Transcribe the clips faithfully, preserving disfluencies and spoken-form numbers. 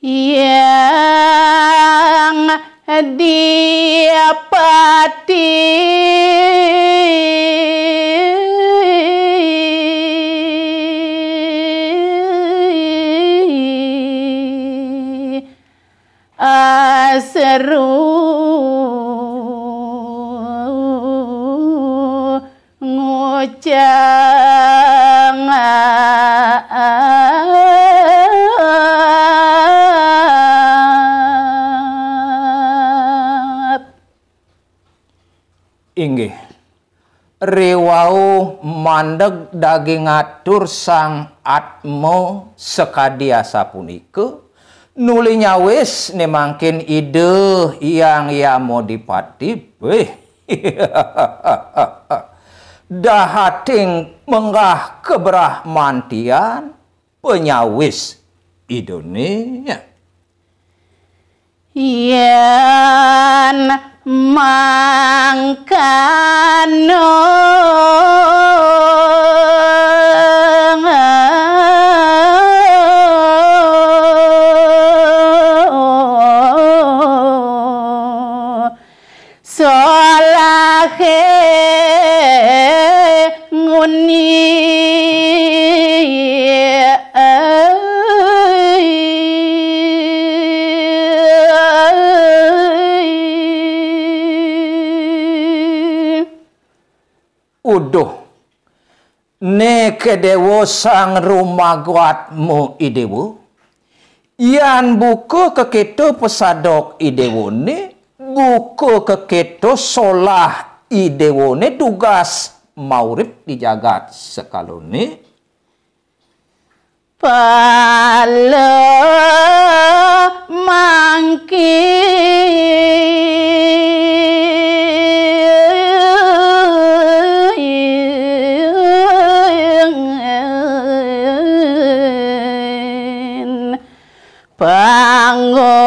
Hyang Dipati aseru ngucap. Inggih. Riwau mandeg daging atur Sang Atma sakadi asapunika, nuli nyawis né mangkin Ida Hyang Yama Dipati, wih, dahating menggah kabrahmantian panyawis Idané. Yén mangkana solahé nguni. Uduh. Né Déwa Sang Rumagwatma Idéwa, yan buka kakéto pasadok Idéwané, buka kakéto solah Idéwané dugas maurip di jagat sakalané. Pala mangkin panggokita.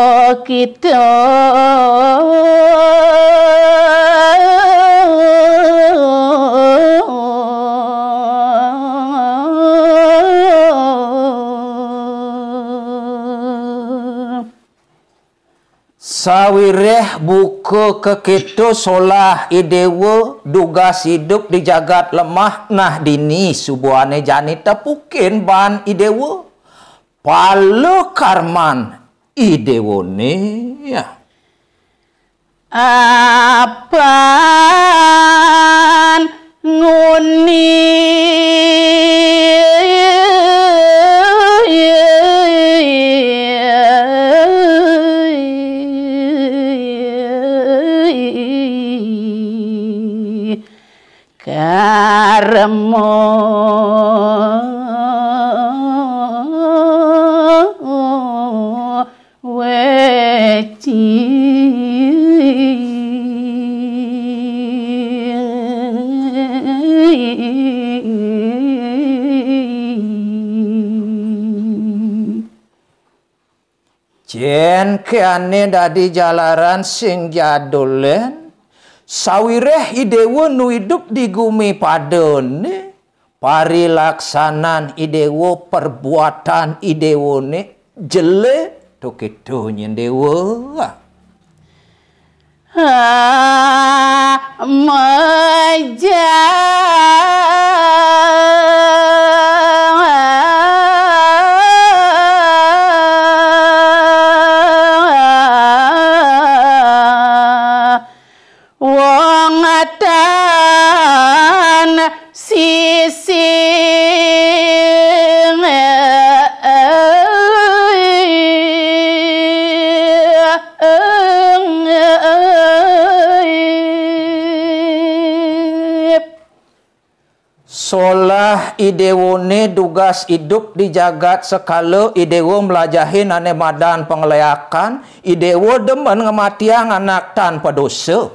Sawiréh buka kakéto solah Idéwa dugas idup di jagat lemah, nah dini subané jani tepukin baan Idéwa. Pala karman Idéwané. Apan nguni. Karma weci. Cén ké ané dadi jalaran sing jadulén, sawiréh Idéwa nu idup di gumi padané, parilaksanan Idéwa, perbuatan Idéwané jelé, to kéto nyén Déwa. Ah, meja. Wong atan sising. Solah Idéwané dugas idup di jagat sekala Idéwa mlajahin ané madan pangléakan, Idéwa demen ngamatiang anak tan padosa.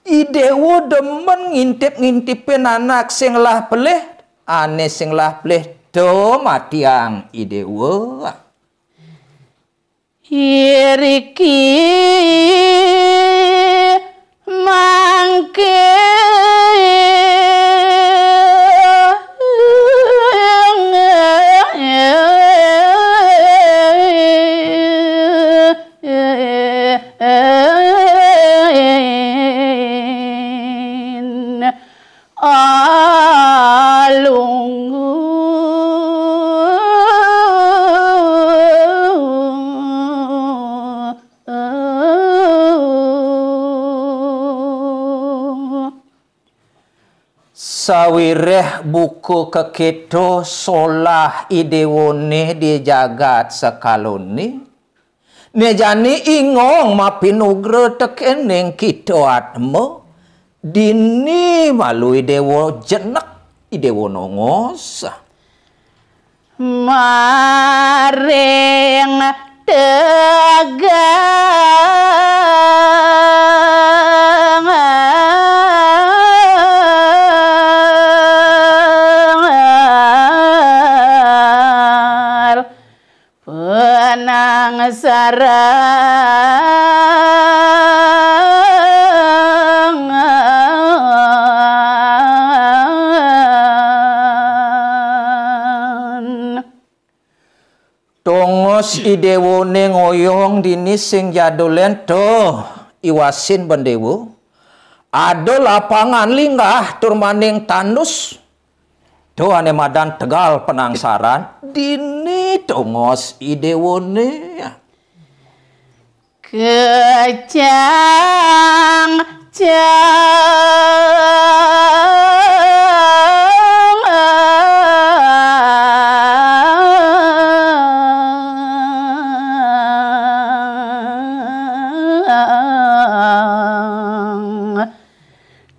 Idéwa demen ngintip-ngintipin anak sing lah pelih, ané sing lah pelih to matiang Idéwa. Iriki mangkin. Alunggu. Sawiréh buka kéto solah I Déwané di jagat sakalané, né jani ingong mapinugra tekéning kita atma, dini malu I Déwa jenek, I Déwa nongos. Maring tegar penangsaran. Tongos I Déwané ngoyong dini sing jadulén to iwasin bendéwa. Ada lapangan linggah tur maning tandus. To ané madan tegal penangsaran, dini tongos I Déwané. Kecang, cang.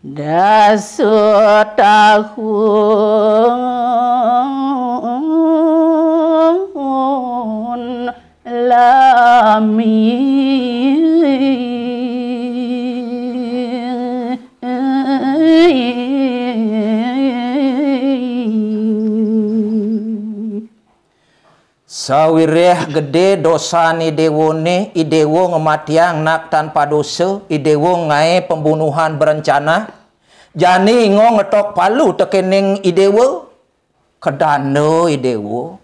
Dasa tahun lami. Sawiréh gedé dosan I Déwané, I Déwa ngamatiang anak tanpa dosa, I Déwa ngaé pembunuhan berencana, jani ingong ngetok palu tekéning I Déwa, kedanda I Déwa,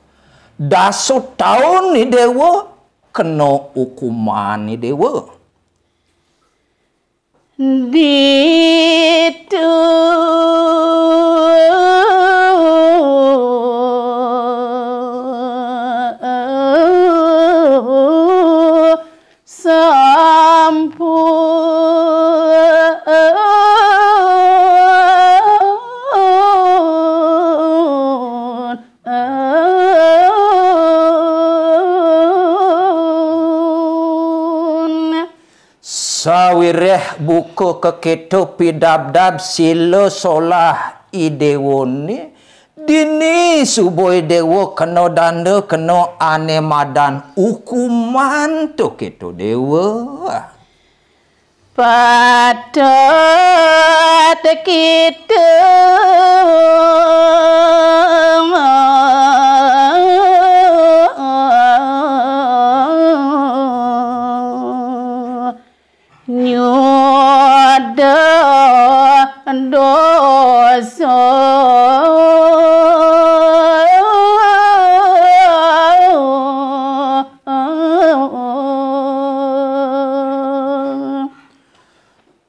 dasa taun I Déwa, kena hukuman I Déwa. Ditu sampun Sawiréh buka kekéto pidabdab sila solah I Déwané, dini suba I Déwa kena danda, kena ané madan hukuman to kéto Déwa. Patut kita nyuda dosa.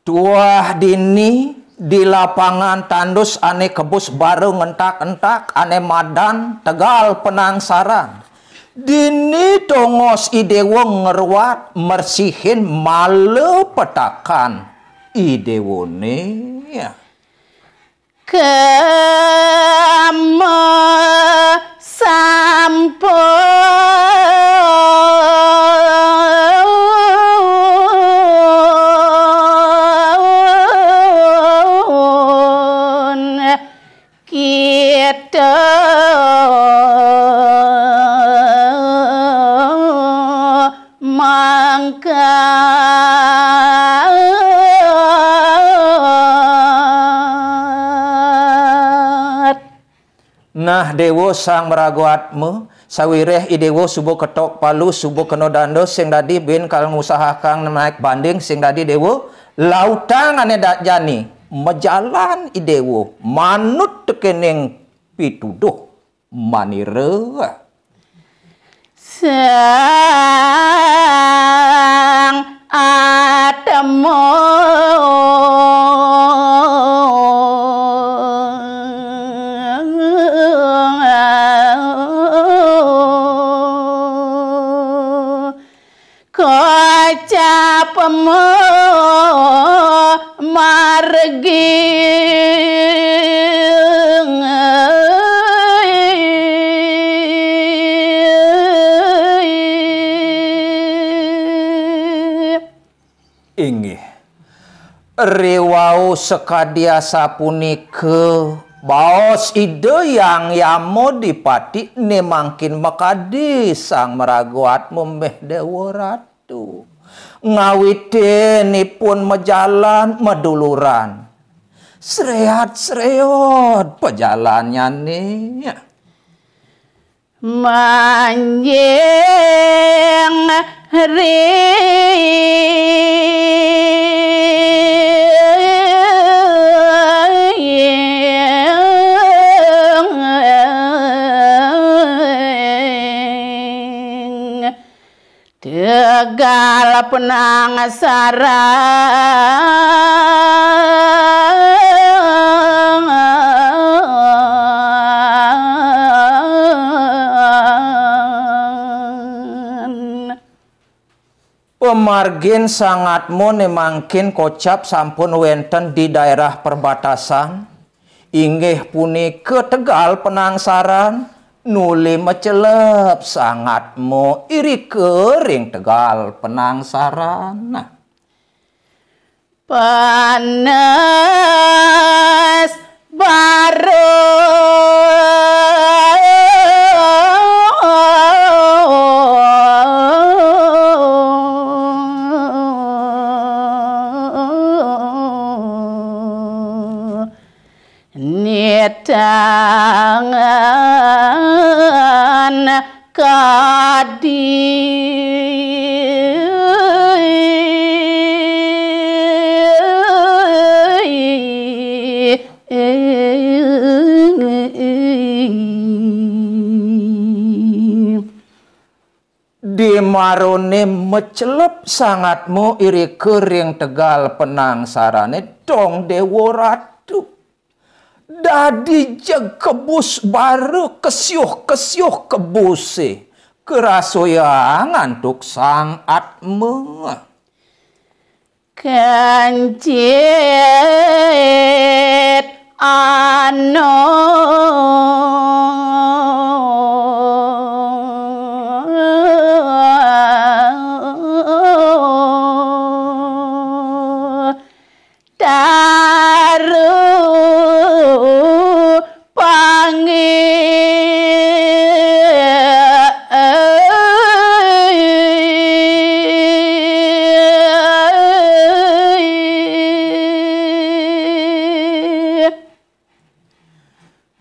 Tuah dini di lapangan tandus ané kebus bara ngentak-entak, ané madan tegal penangsaran. Dini tongos I Déwa ngruat mersihin mala petakan I Déwané. Kema sampun kita mangkat. Nah, Déwa Sang Maraga Atma, sawiréh I Déwa suba ketok palu, suba kena danda, sing dadi buin kal ngusahakang naik banding, sing dadi Déwa, lautang ané dak jani, majalan I Déwa, manut tekéning pituduh manira. Sang atma. Capmo margi. Inggih. Riwau sakadi asapunika baos Ida Hyang Yama Dipati, né mangkin makadi Sang Maraga Atma miwah Déwa Ratu. Ngawitin ipun majalan maduluran. Sréat-sréot pajalannyané. Manjing ring tegal penangsaran. Pamargin Sang Atma né mangkin kocap sampun wénten di daerah perbatasan, inggih punika tegal penangsaran, nuli macelep Sang Atma irika ring tegal penangsaran. Nah. Panes baru. Nitangan kadi. Dimaroné macelep Sang Atma irika ring tegal penangsarané, dong Déwa Ratu. Dadi jeg kebus bara, kesiuh-kesiuh kebusé, karasayang antuk Sang Atma. Kencit ano. Taru panggih.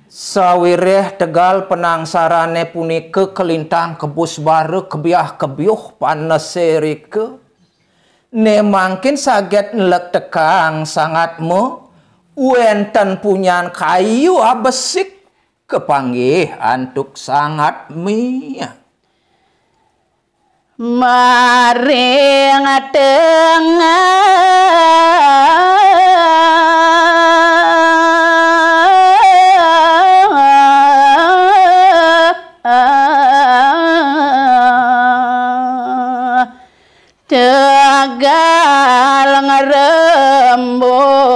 Sawiréh tegal penangsarané punika kalintang kebus bara kebiah-kebiuh panesé rika, né mangkin saget nlektekang Sang Atma wénten punyan kayu abesik kapanggih antuk Sang Atma. Maring tengah tegal ngrembun.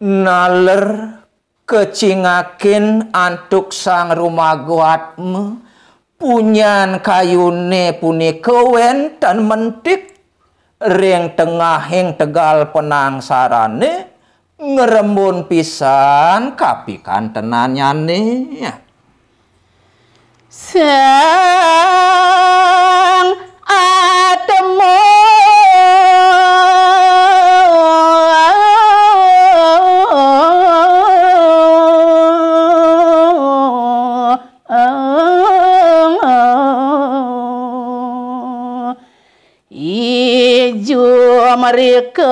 Naler kacingakin antuk Sang Rumaga Atma, punyan kayuné punika wénten mentik ring tengahing tegal penangsarané, ngrembun pisan kapikantenannyané. Sang Atma. Ijum rikeng.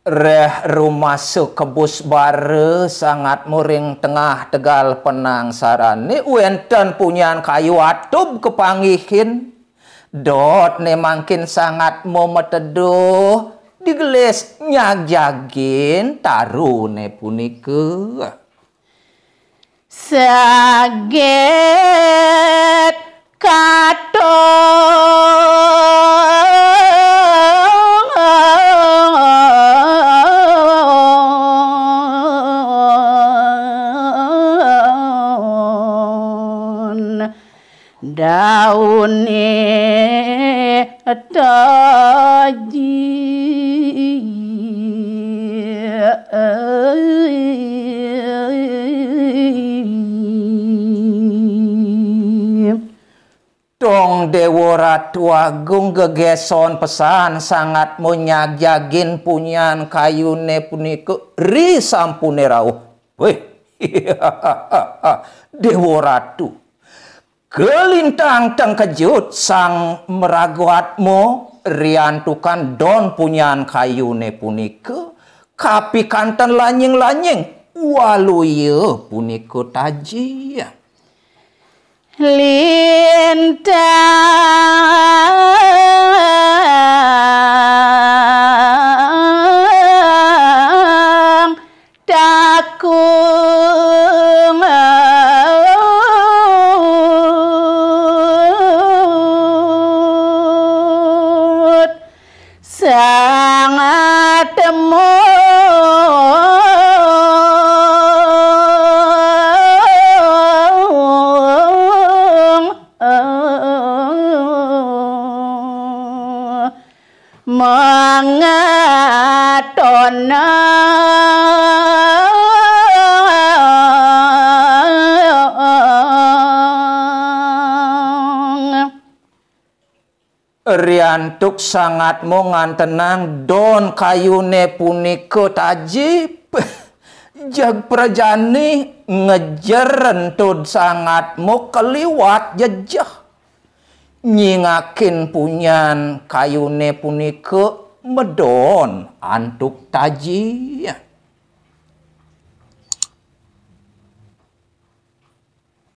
Réh rumasa kebus bara Sang Atma ring tengah tegal penangsarané, wénten punyan kayu atub kapanggihin. Dot ne mangkin Sang Atma mateduh, digelis nyagjagin tarune punika. Saget katong daune taji. Dong Dewa Ratu Agung gegeson pesan Sang Atma nyagjagin punyan kayune punika ri sampune rauh. Weh, Dewa Ratu, kalintang tengkejut Sang Maraga Atma riantukan don punyan kayune punika, kapikanten lanying-lanying, waluya punika taji. Lintang takung Riantuk Sang Atma ngantenang don kayune punika taji, jeg prajani ngejer entud Sang Atma kaliwat jejeh. Nyingakin punyan kayune punika medon antuk taji.